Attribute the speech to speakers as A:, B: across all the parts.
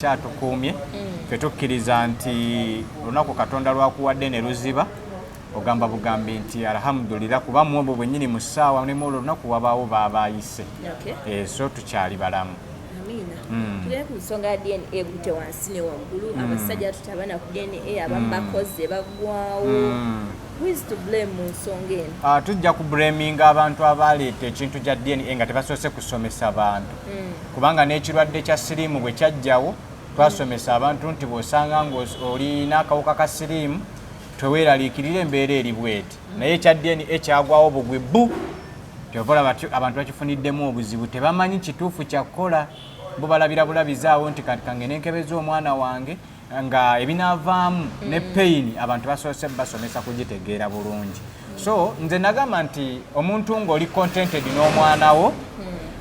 A: Kyatukuumye. Ffe tukkiriza nti olunaku Katonda lwakuwadde ne luziba, ogamba bugambi nti alhamdulillah, kuba mu obwo bwennyini mu ssaawa ne mu olwo olunaku wabaawo baabaayise. So tukyali balamu.
B: Amiina. Tugende ku nsonga ya DNA. Gute wansi ne waggulu, abasajja tutabana ku DNA, abamu bakoze baggwawo. Who is to blame mu nsonga eno?
A: Ah, tujja kublaminga abantu abaleeta ekintu kya DNA nga tebasoose kusomesa bantu, kubanga n'ekirwadde kya siriimu bwe kyajjawo, twasomesa abantu nti bw'osanga ng'olina akawuka ka siriimu, teweeraliikirira, embeera eri bweti. Naye ekya DNA kyagwawo bugwi bu. Kyova olaba abantu bakifuniddemu obuzibu, tebamanyi kituufu kyakukola. Bo balabira bulabizaawo nti kati kange nenkebeza omwana wange nga ebinaavaamu ne pain. Abantu basoose basomesa kugitegeera bulungi. So nze nagamba nti omuntu ng'oli contented n'omwana wo,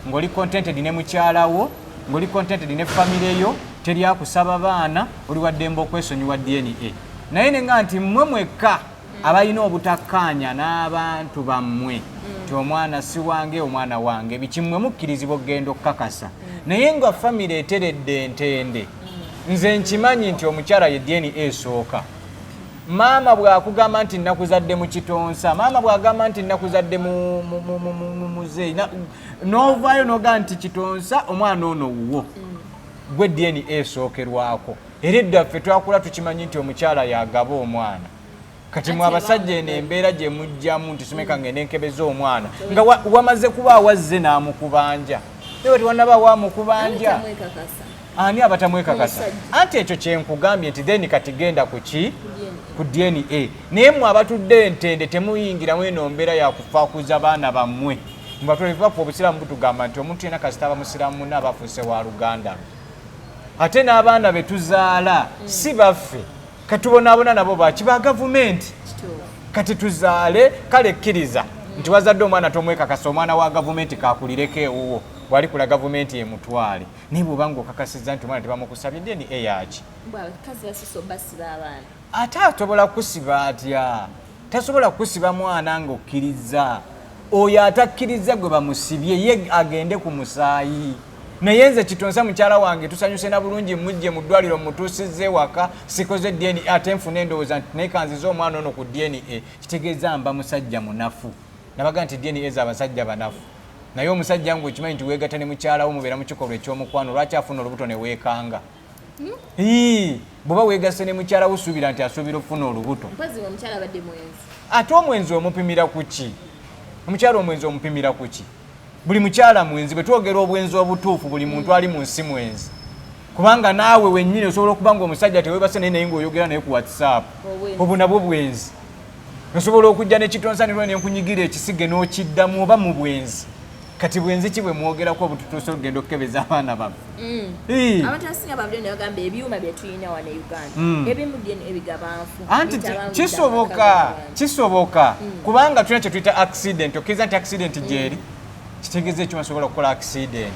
A: ng'oli contented ne mukyala wo, ng'oli contented ne famire yo, teri akusaba baana, oli waddembe okwesonyiwa DNA. Naye nenga nti mmwe mwekka abalina obutakkaanya n'abantu bammwe nti omwana si wange, omwana wange biki, mmwe mukkirizibwa okugenda okukakasa. Naye nga famire eteredde entende, nze nkimanyi nti omukyala ye DNA esooka. Maama bw'akugamba nti nakuzadde mu kitonsa, maama bw'agamba nti nakuzadde mu muzeeyi, n'ovaayo n'ogamba nti kitonsa, omwana ono wuwo, gwe DNA esookerwako. Era edda ffe twakula tukimanyi nti omukyala yagaba omwana. Kati mwe abasajja, eno embeera gye mujjamu nti simeka ngende nkebeza omwana nga wamaze kuba awazze n'amukubanja, naye tewanaba amukubanja.
B: Tamwekakasa.
A: Ani abatamwekakasa?
B: Omusajja.
A: Anti ekyo kyenkugambye nti then kati genda ku ki?
B: Ku DNA.
A: Ku DNA. Naye mmwe abatudde entende, temuyingiramu eno mbeera yakufakuza baana bammwe. Mbatulevaffe obusiraamu butugamba nti omuntu yenna kasita aba musiraamu munne aba afuuse wa luganda lwe. Ate n'abaana be tuzaala si baffe, katubonaabona nabo baki? Ba gavumenti. Kati tuzaale, kale kkiriza nti wazadde omwana tomwekakasa, omwana wa gavumenti kakulireko ewuwo, bwalikula gavumenti emutwale. Naye bw'oba nga okakasizza nti omwana tebamukusabye, DNA yaki?
B: Mbw abakazi basusse obasiba abaana.
A: Ate asobola kusiba atya? Tasobola kusiba mwana ng'okkiriza. Oyo atakkiriza gwe bamusibye ye agende ku musaayi. Naye nze kitonsa mukyala wange tusanyuse na bulungi, mujje mu ddwaliro, mutuusizza ewaka, sikoze DNA, ate nfune endowooza nti naye kanzize omwana ono ku DNA, kitegeeza mba musajja munafu. Nabaga nti DNA z'abasajja banafu. Naye omusajja ng'okimanyi nti weegatta ne mukyala wo, mubeera mu kikolwa eky'omukwano, lwaki afuna olubuto ne weekanga? Ii, bw'oba weegasse ne mukyala wo, suubira nti asuubira okufuna olubuto.
B: Mpozi nga omukyala abadde mwenzi.
A: Ate omwenzi omupimira ku ki? Omukyala omwenzi omupimira ku ki? Buli mukyala mwenzi. Bwe twogera obwenzi obutuufu, buli muntu ali mu nsi mwenzi, kubanga naawe wennyini osobola okuba nga omusajja teweebase naye, naye ng'oyogera naye ku WhatsApp.
B: Obwenzi.
A: Obwo nabwo bwenzi. Osobola okujja nekitonsa nirwa nenkunyigira ekisige n'okiddamu, oba mu bwenzi. Kati bwenzi ki bwe mwogerako obututuuse okugenda okukebeza abaana baffe? Ii.
B: Abantu abasinga bavudde ne bagamba ebyuma bye tulina wano e Uganda, ebimu DNA ebigabanfu.
A: Anti
B: bitabangudde
A: kisoboka.
B: amaka g'abantu.
A: Kisoboka, kubanga tulina kye tuyita accident. Okkiriza nti accident gyeri, kitegeeza ekyuma sobola okukola accident.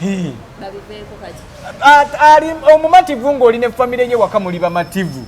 A: Hii.
B: Babiveeko kati.
A: Ali omumativu ng'oli ne famire ye waka, muli bamativu,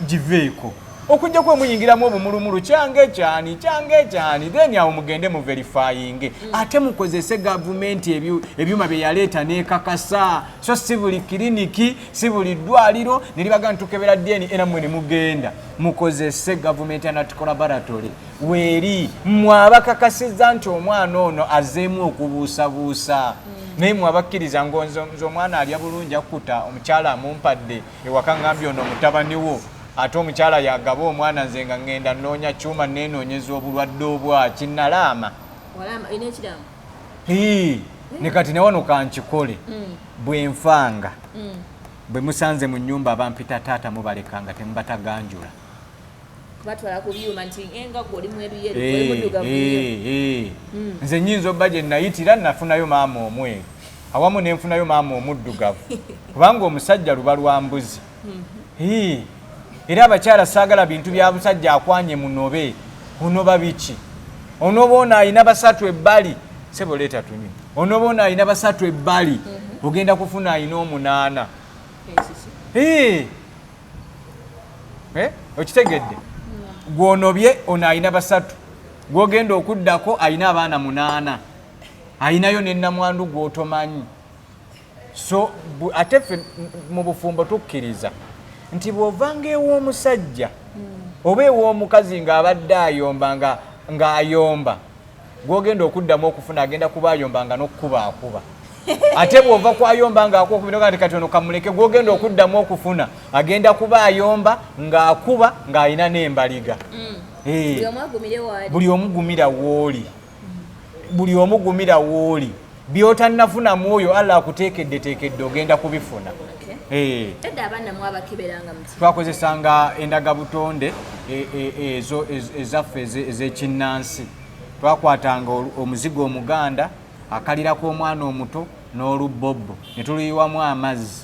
A: giveeko. Okujja kwe muyingiramu obumulumulu, kyange kyani, kyange kyani, then awo mugende mu verifying. Ate mukozese gavumenti ebyuma bye yaleeta n'ekakasa, so si buli kiriniki, si buli ddwaliro ne libaga nti tukebera DNA, nammwe ne mugenda. Mukozese gavumenti analytical laboratory weeri, mmwe abakakasizza nti omwana ono azzeemu okubuusabuusa. Naye mwe abakkiriza ngo nze omwana alya bulungi, akkuta, omukyala amumpadde ewaka, ngambye ono mutabani wo, ate omukyala yagaba omwana, nze nga ŋŋenda nnoonya kyuma neenoonyeza obulwadde obwaki, nalaama.
B: Walama olina ekiramu.
A: Hii, ne kati ne wano kankikole. Bwe nfanga, bwe musanze mu nnyumba abampita taata, mubalekanga, temubataganjula.
B: Kubatwala ku byuma nti enga gwe oli mweru yeru, oli muddugavu.
A: Nze nyinza obba gye nayitira nafunayo maama omweru awamu nenfunayo maama omuddugavu, kubanga omusajja luba lwa mbuzi. Hii. Era abakyala, saagala bintu bya busajja akwanye munobe. Onoba biki? Onoba ono alina basatu ebbali, sebo leeta tunywe. Onoba ono alina basatu ebbali, ogenda kufuna alina omunaana.
B: Ekiki?
A: Hii. Eh, okitegedde? Gwonobye ono alina basatu, gwogenda okuddako alina abaana munaana, alinayo nenamwandu gwotomanyi. So ate ffe mu bufumbo tukkiriza nti bw'ovanga ew'omusajja oba ew'omukazi ng'abadde ayomba ng'ayomba, gw'ogenda okuddamu okufuna agenda kuba ayomba nga n'okkuba akuba. Ate bw'ova kwayomba ng'akuba nti kati ono kamuleke, gw'ogenda okuddamu okufuna agenda kuba ayomba ng'akuba ng'alina n'embaliga. Buli omu gumira w'oli, buli omu gumira w'oli. By'otannafunamu oyo Allah akuteekedde ogenda kubifuna. Twakozesanga endagabutonde ezo ezaffe ez'ekinnansi. Twakwatanga omuzigo omuganda, akalira k'omwana omuto n'olubobbo ne tuluyiwamu amazzi.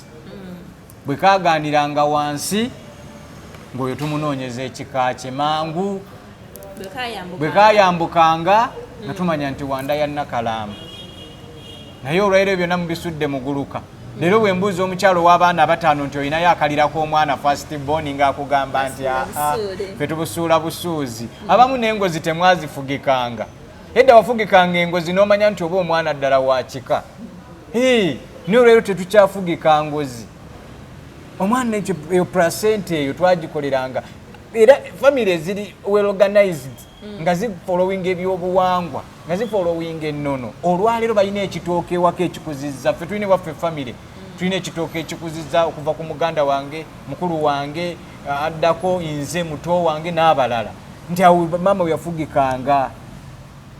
A: Bwe kaaganiranga wansi ng'oyo tumunoonyeza ekika kye mangu. Bwe kaayambukanga nga tumanya nti wanda ya Nakalamba. Naye olwaleero byonna mubisudde muguluka. Leero bwe mbuuza omukyalo w'abaana abataano nti olinayo akalira k'omwana first born, ng'akugamba nti aa, ffe tubusuula busuuzi. Abamu n'engozi temwazifugikanga. Edda wafugikanga engozi n'omanya nti oba omwana ddala wa kika. Naye olwaleero tetukyafugika ngozi. Omwana eyo placenta eyo twagikoleranga. Era family eziri well organized nga zifollowing ebyobuwangwa, nga zifollowing ennono, olwaleero balina ekitooke ewaka ekikuzizza. Ffe tulina ewaffe family, tulina ekitooke ekikuzizza okuva ku muganda wange, mukulu wange, addako nze, muto wange n'abalala, nti awo maama we yafugikanga.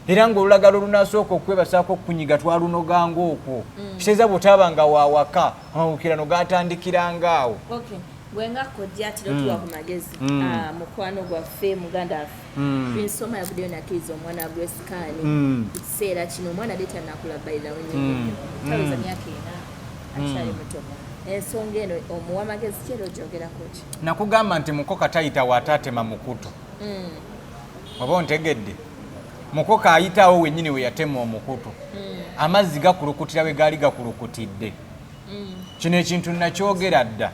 A: Era ng'olulagala olunasooka okwebasaako okunyiga twalunoganga okwo. Kitegeeza bw'otaabanga wawaka, amawukirano gatandikiranga awo.
B: Gwe nga kojja tiro tuwa ku magezi. Mukwano gwaffe, muganda waffe Prince Omar yavuddeyo nakkiriza omwana gwe scan. Ku kiseera kino omwana ade tannakula, bayirawo nnyo, taweza myaka 4, akyali muto. Ensonga eno omuwa magezi ki era ogyogerako ki?
A: Nakugamba nti mukoka tayita waataatema mukutu. Oba ontegedde? Mukoka ayitaawo wennyini we yatema omukutu. Amazzi gakulukutira we gaali gakulukutidde. Kino ekintu nakyogera dda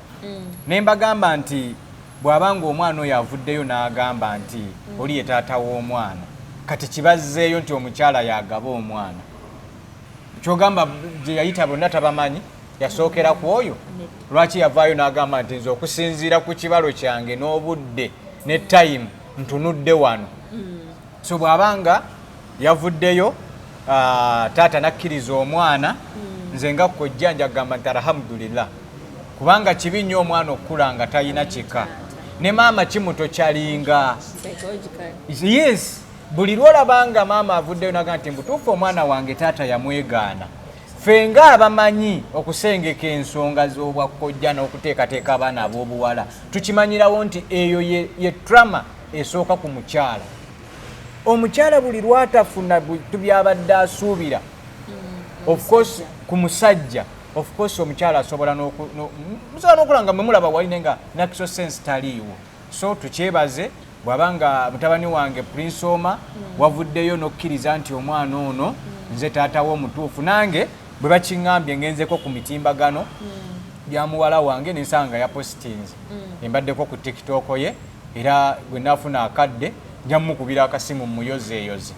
A: ne mbagamba nti bw'abanga omwana oyo avuddeyo n'agamba nti oli ye taata w'omwana, kati kibazzeeyo nti omukyala yagaba omwana. Kyogamba gye yayita bonna tabamanyi, yasookera ku oyo? Lwaki yavaayo n'agamba nti nze okusinziira ku kibalo kyange n'obudde ne time ntunudde wano? So bw'abanga yavuddeyo, taata nakkiriza omwana, nze nga kojja njagamba nti alhamdulillah, kubanga kibi nnyo omwana okukula nga talina kika ne maama kimuto kyalinga. Yes, buli lwolabanga maama avuddeyo naga nti mbutuufu omwana wange taata yamwegaana, ffe nga abamanyi okusengeka ensonga z'obwakojja n'okuteekateeka abaana ab'obuwala tukimanyirawo nti eyo ye trauma esooka ku mukyala. Omukyala buli lwatafuna bintu byabadde asuubira, of course ku musajja, of course omukyala asobola musobola n'okulaba nga mwemulaba wali naye nga natural sense taliiwo. So tukyebaze bw'abanga mutabani wange Prince Omar wavuddeyo n'okkiriza nti omwana ono nze taata we omutuufu. Nange bwe bakiŋŋambye ngenzeko ku mitimbagano bya muwala wange nensanga yapositinze, embaddeko ku TikTok ye, era bwe naafuna akadde nja mukubira akasimu muyozeeyoze.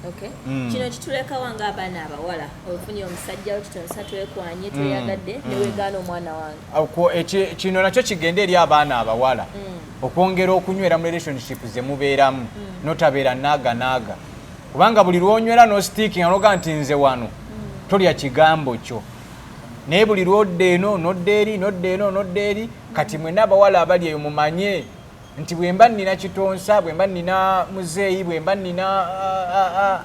B: Kino kitulekawa ng'abaana abawala? Ofunye omusajja wo, kitonsa, twekwanye, tweyagadde, newegaana omwana wange.
A: Kino nakyo kigende eri abaana abawala okwongera okunywera mu relationship ze mubeeramu, notabeera naaga naaga, kubanga buli lwonywera nostickinga nogaa nti nze wano tolya kigambo kyo, naye buli lwodda eno nodda eri, nodda eno nodda eri. Kati mwena abawala abali eyo mumanye nti bwe mba nnina kitonsa, bwe mba nnina muzeeyi, bwe mba nnina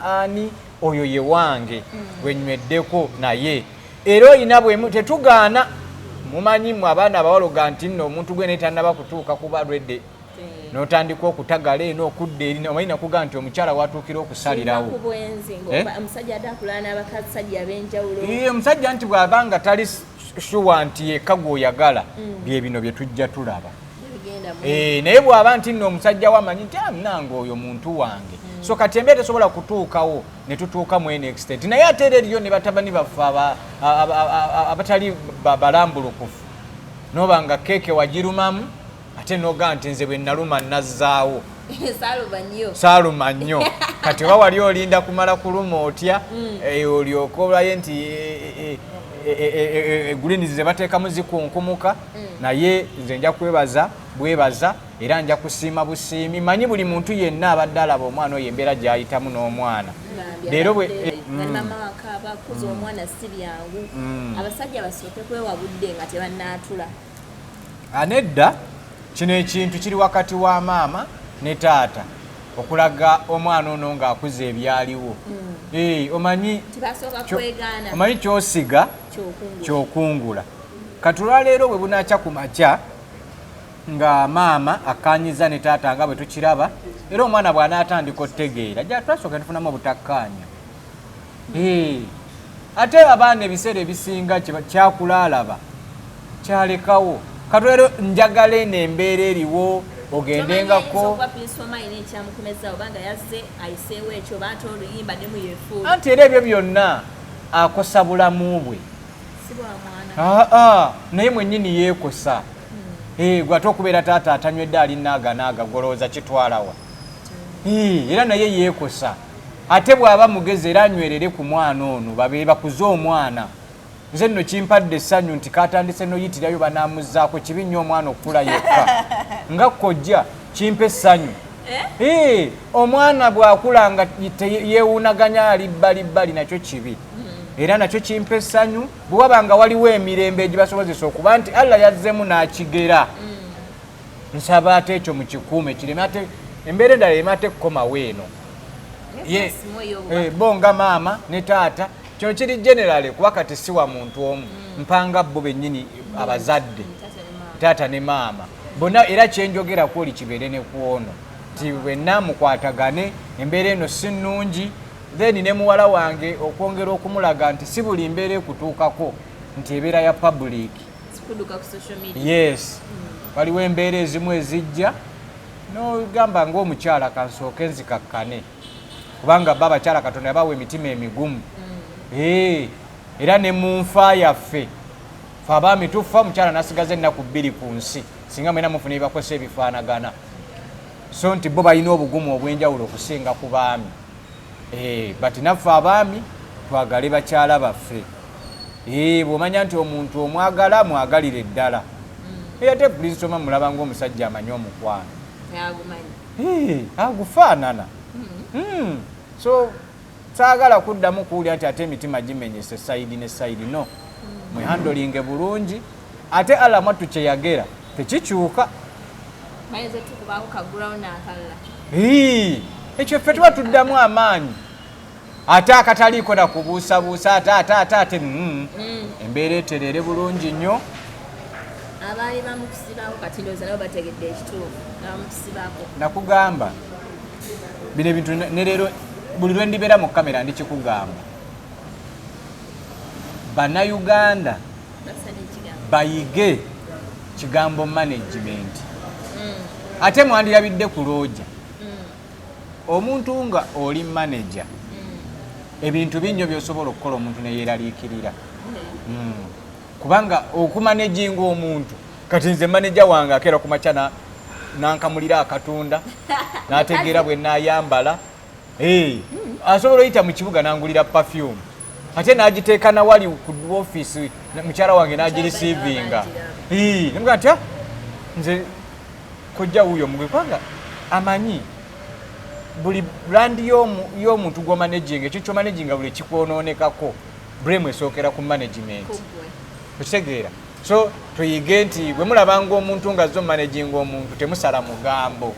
A: ani, oyo ye wange gwe nnyweddeko naye. Era oyina bwemu tetugaana, mumanyi mmwe abaana abawala oga nti nno omuntu gwe naye tannaba kutuuka kuba lwedde n'otandika okutagala eno okudda eri. Omanyi nakugaa nti omukyala watuukira okusalirawo
B: ku bwenzi,
A: Eh?
B: omusajja ate akulana n'abakasajja ab'enjawulo.
A: Omusajja nti bw'aba nga tali sure nti yekka gw'oyagala, bye bino bye tujja tulaba.
B: Ebigenda mu
A: Naye bw'aba nti nno omusajja we amanyi nti, "Ah, nange oyo muntu wange," so kati embeera tesobola kutuukawo ne tutuuka mu eno extent. Naye ate era eriyo ne batabani baffe abatali balambulukufu, noba nga keeke wagirumamu ate noga nti nze bwe naluma nazzaawo.
B: Saaluma nnyo.
A: Saaluma nnyo. Kati oba wali olinda kumala kuluma otya, olyoke olaye nti Greens ze bateekamu zikunkumuka. Naye nze nja kwebaza bwebaza era nja kusiima busiimi. Manyi buli muntu yenna abadde alaba omwana oyo, embeera gy'ayitamu n'omwana leero bwe
B: Nga mama wakaaba akuza omwana si byangu. Abasajja basooke kwewa budde nga tebannaatula.
A: Anedda, kino ekintu kiri wakati wa maama ne taata okulaga omwana ono ng'akuza ebyaliwo. Omanyi
B: Tibasooka kwegaana.
A: Omanyi kyosiga
B: Kyokungula.
A: Kyokungula. Kati olwaleero bwe bunakya ku makya nga maama akkanyiza ne taata nga bwe tukiraba, era omwana bw'anaatandika otutegeera ja twasooka tufunamu obutakkaanya. Ate abaana ebiseera ebisinga kyakulaalaba kyalekawo. Kati olwaleero njagala eno embeera eriwo ogendengako.
B: Okuba Pinsoma alina ekyamukomeza oba nga yazze ayiseewo ekyo oba ate oluyimba ne muyefuula.
A: Anti era ebyo byonna akosa bulamu bwe.
B: Si bwa mwana.
A: Aa, naye mwennyini yeekosa. Gwe ate okubeera taata atanywedde ali naaga naaga golowooza kitwalawa? Era naye yeekosa. Ate bw'aba mugezi era anywerere ku mwana ono, babe bakuze omwana. Nze nno kimpadde essanyu nti katandise noyitirayo banamuzzaako. Kibi nnyo omwana okukula yekka nga kojja, kimpa essanyu. Omwana bw'akula nga yeewuunaganya ali bbalibbali nakyo kibi, era nakyo kimpa essanyu bwe waba nga waliwo emirembe egibasobozesa okuba nti Allah yazzemu n'akigera. Nsaba ate ekyo mukikuume kireme ate embeera endala ereme ate kukomawo eno. Bo nga maama ne taata, kino kiri generally kuba kati si wa muntu omu, mpanga bo bennyini abazadde, taata ne maama bonna. Era kyenjogera kwoli kibeere ne kwono nti bwenna mukwatagane, embeera eno si nnungi. Then ne muwala wange okwongera okumulaga nti si buli mbeera ekutuukako nti ebeera ya public.
B: Kudduka ku social media.
A: Yes, waliwo embeera ezimu ezijja nogamba ngaomukyala kansooke nzikakkane, kubanga ba abakyala Katonda yabawa emitima emigumu. Era ne mu nfa yaffe fe abaami tufa omukyala nasigaza ennaku 2 ku nsi singa mwena mufuna ebibakosa ebifaanagana, so nti bo balina obugumu obw'enjawulo okusinga ku baami. But naffe abaami twagale bakyala baffe. Bw'omanya nti omuntu omwagala, mwagalire ddala. Ate Pulinsoma mulaba ngaomusajja amanyi omukwano.
B: Agumanyi.
A: Agufaanana. So saagala kuddamu kuwulira nti ate emitima gimenyese side ne side. No, mwehandlinge bulungi. Ate Allah mwattu kyeyagera tekikyuka.
B: Bayinza tukubaako kagulawo n'akalala.
A: Ekyo ffe tuba tuddamu amaanyi ate akataliiko na kubuusabuusa ate ate ate ate embeera etereere bulungi nnyo.
B: Abaali bamukusibako kati ndowooza nabo bategedde ekituufu nga bamukusibako.
A: Nakugamba bino ebintu ne leero buli lwe ndibeera mu kamera ndikikugamba, Bannayuganda
B: Basa n'ekigambo.
A: Bayige kigambo management. Ate mwandirabidde ku looja omuntu nga oli manager, ebintu binnyo byosobola okukola omuntu neyeeraliikirira. Kubanga okumanaginga omuntu, kati nze manager wange akeera ku makya nankamulira akatunda n'ategeera bwe naayambala. Asobola oyita mu kibuga nangulira perfume ate n'agiteeka nawali ku office, mukyala wange n'agireceivinga. Nemugaa nti, "Ah, nze kojja wuuyo omugwe," kubanga amanyi buli brand y'omuntu gw'omanaginga, ekyo kyomanaginga buli kikwonoonekako blame esookera ku management.
B: Kuggwe.
A: Okitegeera? So tuyige nti bwe mulabanga omuntu nga zo managinga omuntu, temusala mugambo.